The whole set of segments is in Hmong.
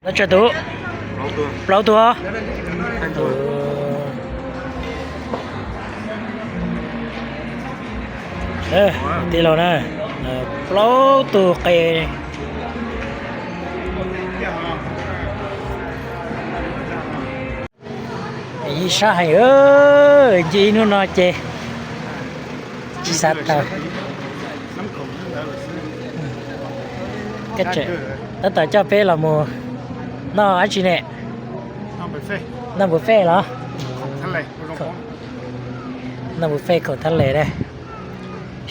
Noj tsawg tus? Plaub tug. Tij laug na, plaub tug qe. Yeej sab heev, nce ib hnub no ces tsis xav tawm. Tab tom coj peb los mus noj dab tsi ne? Noj buffet los? Noj buffet khoom thab les ne.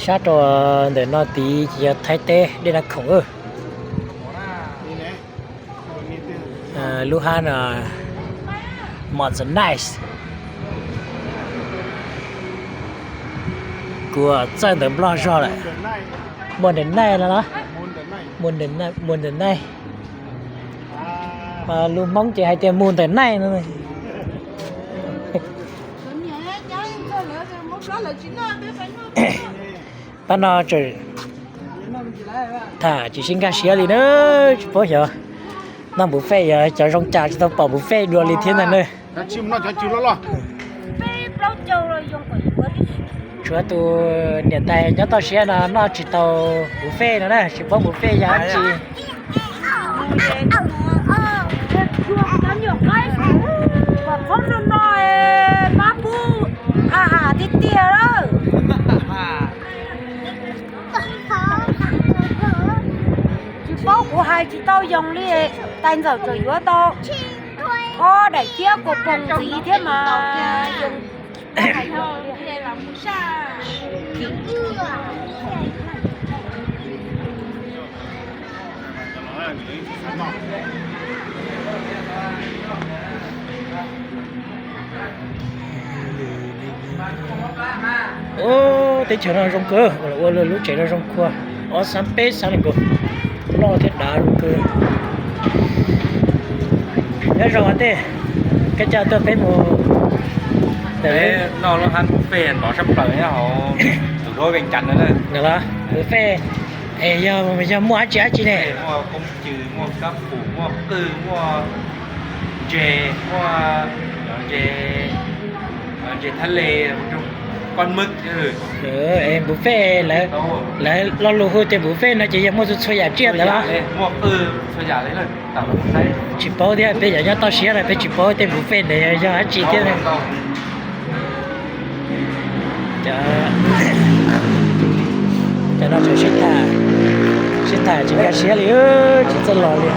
Sab rau ntawm no tid ces yog Thaib teb, dej nab khoom. Lub hab no, Mont the Nice. Kuv txawj ntawv Nplog zog lawm. Mont the Nice no los? Mont the Nice. Lus Hmoob ces hais tias mus ntawm naij no. Pab no tham tsis sib nkag siab li na, tsis paub xyov noj buffet yog cov zoo cas tsis tau pom buffet dua li thiab ntag na. Tshuav tus niam tais nyob toj siab no noj tsis tau buffet no na, tsis paub buffet yog dab tsi. Pab pub ha ha tiag tiag lawm. Tsis paub, kuv hais tsis tau yoos li. Tais ntxawm tseem yuav tau ob daim thiab kuas poos ntxiv thiab mas yoos. Ub, teb chaws no zoo kawg, ua lub tsev no zoo kawg. Ob xab peb xab li nkaus, loj thiab dav zoo kawg. Nyob zoo tej, koj coj tuaj peb mus ntawm no lub hab buffet nrov sab plaws nyob hauv tus duab Veej Cas no na. Buffet es yog, yog muaj dab tsi dab tsi ne? Muaj koob cw, muaj kab pum, muaj qwj, muaj ntses, muaj ntses, ntses thab le, koj mab. Buffet lawv lo lus hu tias buffet no ces yog muaj txhua txhua yam tsiaj ntawd los? Tsis paub thiab, peb cov nyob toj siab no peb tsis paub tej buffet ntawd yog dab tsi thiab. Cov no tseem sib tham, sib tham tsis nkag siab li, tsis txawj los li.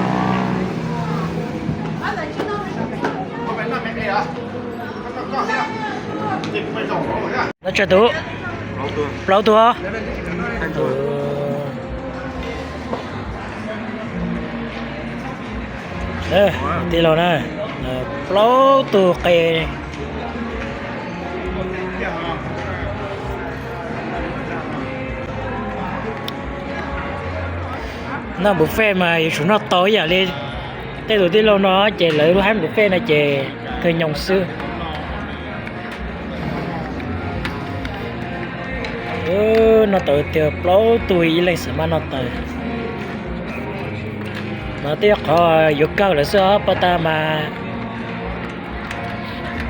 Noj tsawg tus? Plaub tug. Tij laug na, plaub tug qe. Noj buffet mas yuav tsum noj tau ib yam li tej tus tij laug no ces lawv lub hab buffet no ces kawg nyoos xwb. Noj tau tias plaub tug ib leeg xav mas noj tau. No twb yog qhov yuav kawg lawm xwb os, paj tag mas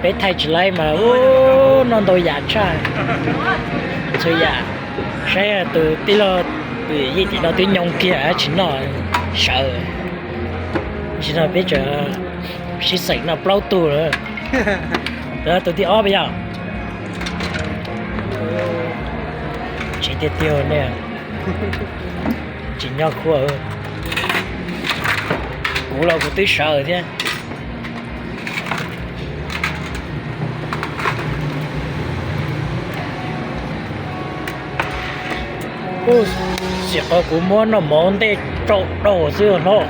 peb thaij tsis laib mas ub noj ntau yam tshaj. Txhua yam, saib tus tij laug tus yij tim no twb nyoos kiag tsis noj, sawv. Tsis noj peb tseem sib xeem noj plaub tug lawm. Tus thib ob yog tsis tiag tiag ne, tsis nyob khuab. Kuv los kuv twb sawv thiab. Xiam qhov kuv muab noj mov ntej rau daug xwb hlob.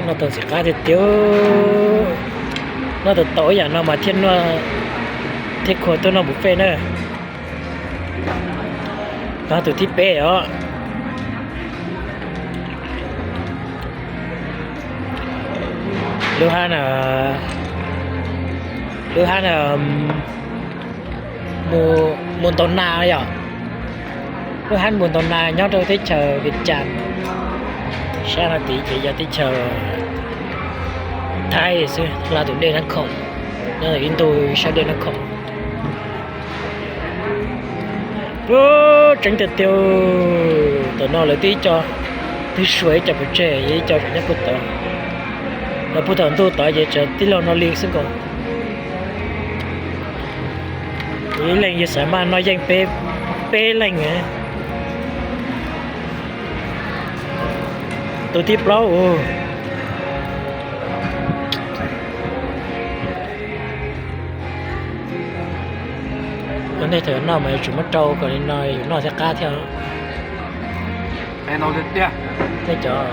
Noj tau ntxim qab tiag tiag. Noj tau tau ib yam no mas thiaj noj, thiaj khuam tuaj noj buffet na. Noj tus thib peb os. Lub hab na, lub hab na, Mus, mus ntaus nas yom. Lub hab mus ntaus nas nyob rau teb chaws Vias Cas. Sab no tid ces yog teb chaws Thaib xwb, hla tus dej Nab Khoom, nyob ib ntu sab dej Nab Khoom. Tseeb tiag tiag, tam no lawv twb ib co, twb sua ib co pov tseg, ib co tseem nyob puag tod. Lawv puag tom ntuj tod ces tseem tij laug no li xwb nkaus. Ib leeg yawg Xaiv Maj noj yeej peb, peb leeg. Tus thib plaub u. Ua ntej thaum yuav noj mas yuav tsum muab rau kom li no yuav noj thiaj qab thiab. Tej cov,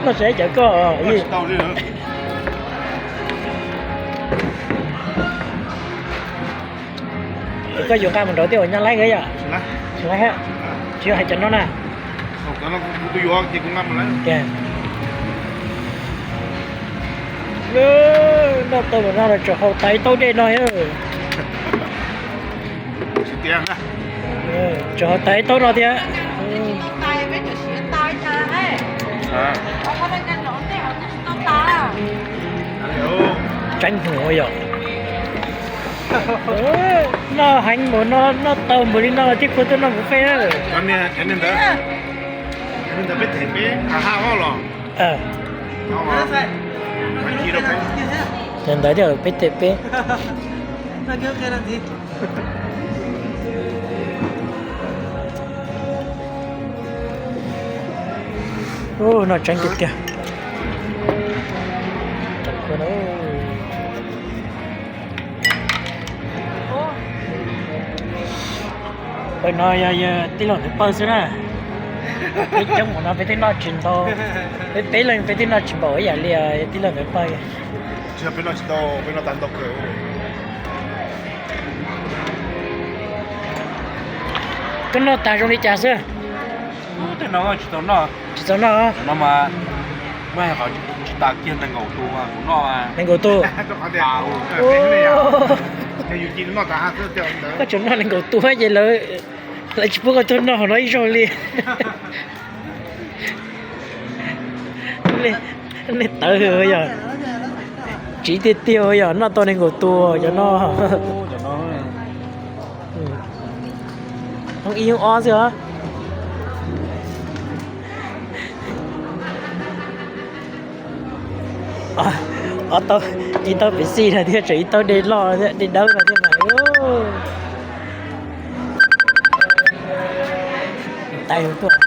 noj saib cov koj. Koj yuav nqa mus nrauv tej uas nyab laib yom? Tsis yog hais cov no na. Noj tau no los tseem haus tas ib taub dej no. Tseem haus tas ib taub no thiab. Tseeb hwm yom. Noj heev npaum no, noj tau npaum li no thiaj khuv tuaj noj buffet na. Ntawd thiaj peb them peb. Ub, noj tseeb tiag tiag. Pawg no yog tij laug ntawd pawg xwb na. Peb coob mus no peb twb noj tsis ntau. Peb peb leeg peb twb noj tsis npaum ib yam li tij laug ntawd pawg. Koj noj tas zoo li cas xwb? Tsis tau noj. Tsis tau noj. Nees nkaum tus. Koj tsuas noj nees nkaum tus ces lawv, lawv tsis pub koj tuaj noj hauv no ib zaug li. Nej tawv yog, tsiv tiag tiag yog noj tau nees nkaum tus cov no. Hoob ib hoob ob xwb os. Ob taub, ib taub Pepsi no thiab tseem ib taub dej loj thiab, dej dawb no thiab mas. Tais tuaj.